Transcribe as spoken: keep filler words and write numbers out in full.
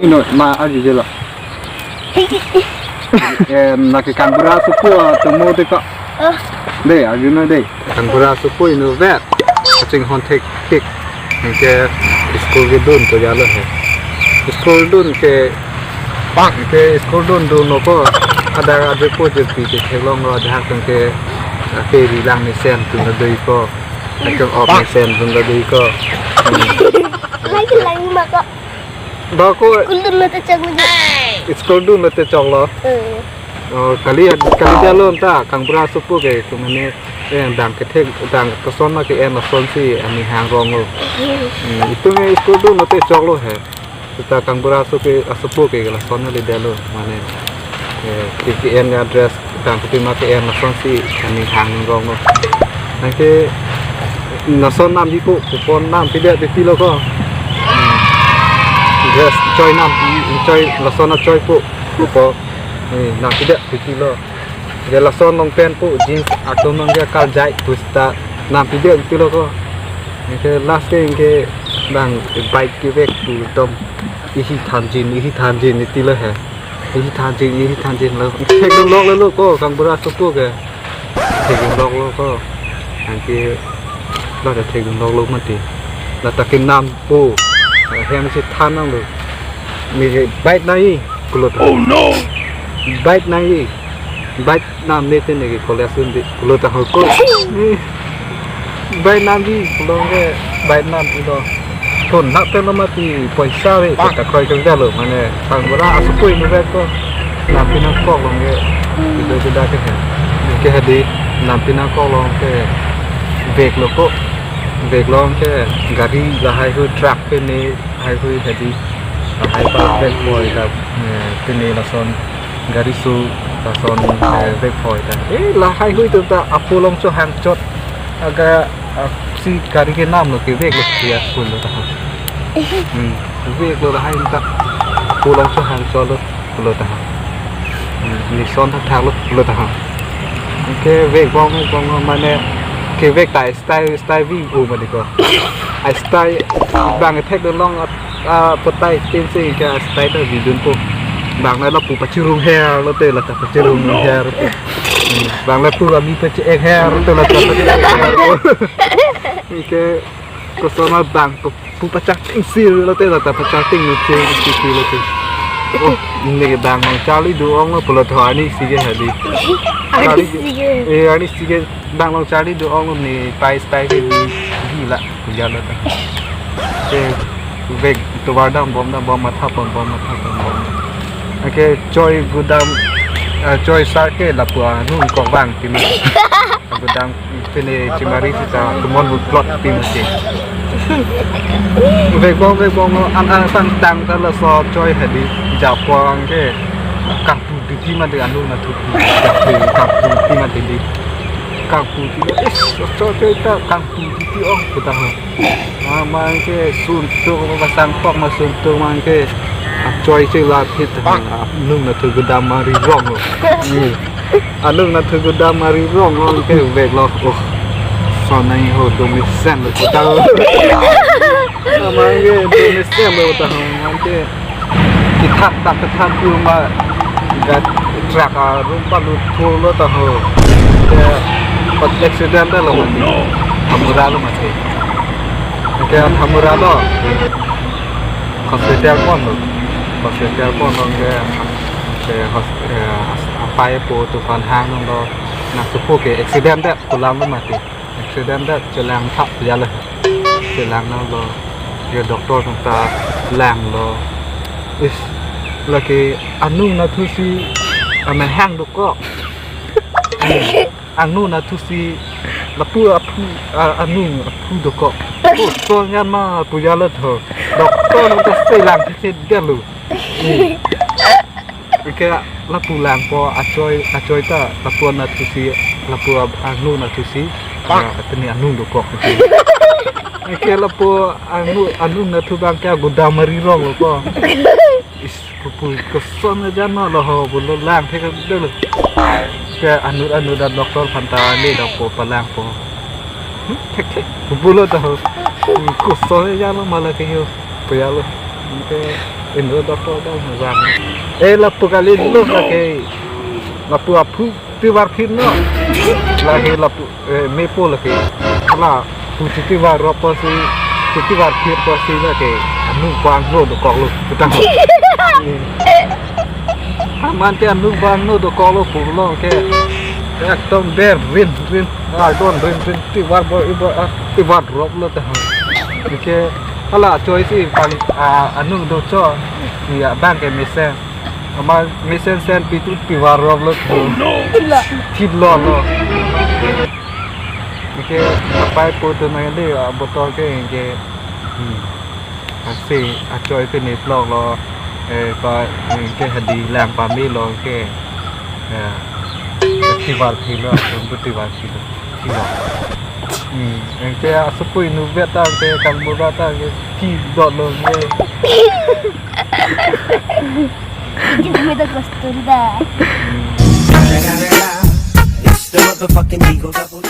Ino ma arjujelo. Eh, lake kangbura asopo atomo de ko. Oh. De, arjunon de. Kangbura asopo inutvet. Kachinghon thekthik. Anke school kedun pu jalo he. School dun ke, anke school dundunlo ko. Adar adepo jirpi ke theklonglo, adahak anke, ah, ke rilang mesen atum ta do-ik ko. Anke op mesen atum ta do-ik ko. Hmm. Hai ke lang ma ko. Ba ko school dunlo te chok lagi. School dunlo te choklo. Eh. Oh, kali, kali detlo ta, kangbura asopo ke, ke mane, eh, dang kethek, dang koson ma ke-en lasonsi aning hang ronglo. Hmm, itum ke school dunlo te choklo he. Seta kangbura asopo ke, asopo ke lason kali detlo, mane, eh, ke, ke-en a-dress, dang kethek ma ke-en lasonsi aning hang ronglo. Anke lason namji pu, kupon nampidet titilo ko. Hmm. Dress choi nam, choi, lason achoi pu, kupon, eh, nampidet titilo. Anke lason long pant pu, jeans atum nangke karjai pu seta nampidet titilo ko. Anke last ke anke bang bike kevek pu tom, ihi thanjin, ihi thanjin titilo he. Ihi thanjin, ihi thanjin lo. Theklongloklo ko, kangbura asopo ke. Theklongloklo ko. Anke la ta theklongloklo mati. La ta kenam pu. Hem si than nanglo. Neke bike nangji pulo ta. Oh no! Bike nangji. Bike namne te neke college dunde pulo ta ho ko. Bike namji pulo ke bike nam pulo. Thon hap pen lo mati poisa ave, ta kroi kang detlo, mane kangbura asopo inutvet ko. Nampi nangkok long ke. Ido jeda ke he. Ke hedi nampi nangkok long ke veklo ko. Vek long ke gari lahai hui, truck pen ne haihui hedi. Lahai pa vekpoi ta, eh, pine lason gari su lason, eh, vekpoi ta. Eh, lahaihui atum ta apo along chohang chot. Aga, ah, si gari kenamlo, keveklo, ya, pulo ta. Hmm, veklo lahai ta. Apo along chohang chotlo pulo ta. Hmm, nison thakthaklo pulo ta. Kevek bom, bom mane kevek ta style, style vi o mane ko. A style bang theklong, ah, patai tin si ke style ta vidun po. Bang na lapu pachirung her lote la ta pachirung her po. Bang lapu ami pachi-ek her lote la ta pachi-ek her po. Ke koson ma bang ko pu pachak ting sir lote la ta pachak ting nu che ting sir lote. Oh, neke dang nangcharli do-onglo pulo tho, arnisi ke hedi. Charli, arnisi ke. Eh, arnisi ke dang nangcharli do-onglo, ne pai style ke vi, vi la. Pu jalo ta. Ke vek tovar dambom, dambom, matha ponbom, matha ponbom. Anke choi gudam, ah, choi sar ke lapu anung kok bang tima. Gudam pine chimari sita tumon bu plot tima si. Vekbom, vekbom, an an sang tang ta laso choi hedi, japo anke kangpu titi mati anung nathu. Kangpu titi mati di. Kangpu titi, eh, choi, choi ta kangpu titi ong pu ta ho. Ma, ma ke suntuk, ma pasang kok ma suntuk ma ke. Achoi che la thit, anung nathu gudam mari rong lo. Hmm. Anung nathu gudam mari rong lo ke veklo. Oh. Sonai ho do mesen lo ta ho. Ma ke do mesen lo ta ho ma ke. Kithak tak kithak pu ma gat truck arum palut thurlo ta ho. Ke accident lo mati. Thamura lo mati. Ke thamura lo. Hospital ponlo. Hospital ponlo ke, ke hos-, eh, as-, apai apo atum aphan hanglo. Nangsopo ke accident det pu alam lo mati. Accident det, chelang thap jalo. Chelang nanglo. Ke doctor atum ta langlo. Is, lake anung nathu si amahang dokok. Anung nathu si lapu aphu, a-, anung aphu dokok. Oh, so nyan ma pu jalo tho. Doctor atum ta chelang thekthedet lo. Hmm. Ke lapu langpo achoi, achoi ta lapu nathu si, lapu ab-, anung nathu si, ah, atini anung dokok. Ke lapu anung, anung nathu bang ke gudam mari rong lo ko. Is, pupu koson ajan ma lo ho, pulo lang thekthedet lo. Ke anut anut dan doctor aphan ta le dokok palangpo. Hmm, thek thek. Pulo ta ho. Koson ajan lo ma lake ho. Pu jalo. Ante inut apo dam vang. Eh, lapu kali lo lake. Lapu aphu tivar phir no. Lake lapu, eh, mepo lake. Lapu si tivar rop apotsi, si tivar phir apotsi lake. Anung bang no dokoklo. Petang. Amat te anung bang no dokoklo pulo ke. Ekdom ber rin rin. Ardon rin rin tivar bo ibo, ah, tivar rop lo ta. Ke hala choi si pang, ah, anung do cho. Ya bang ke mesen. Ama mesen sen pitu tivar rop lo. Thip lo lo. Ke apai po tu nang de, ah, botol ke ke. Hmm. Asi achoi pini vlog lo, eh, pa, eh, ke hadi lang pamelo ke, eh, tivar phir lo, tivar phir lo. Hmm, eh, ke asopui nu bet ta ke kang bo ta ke ti dot lo ke. Give me the gusto da. It's the motherfucking Eagle Double.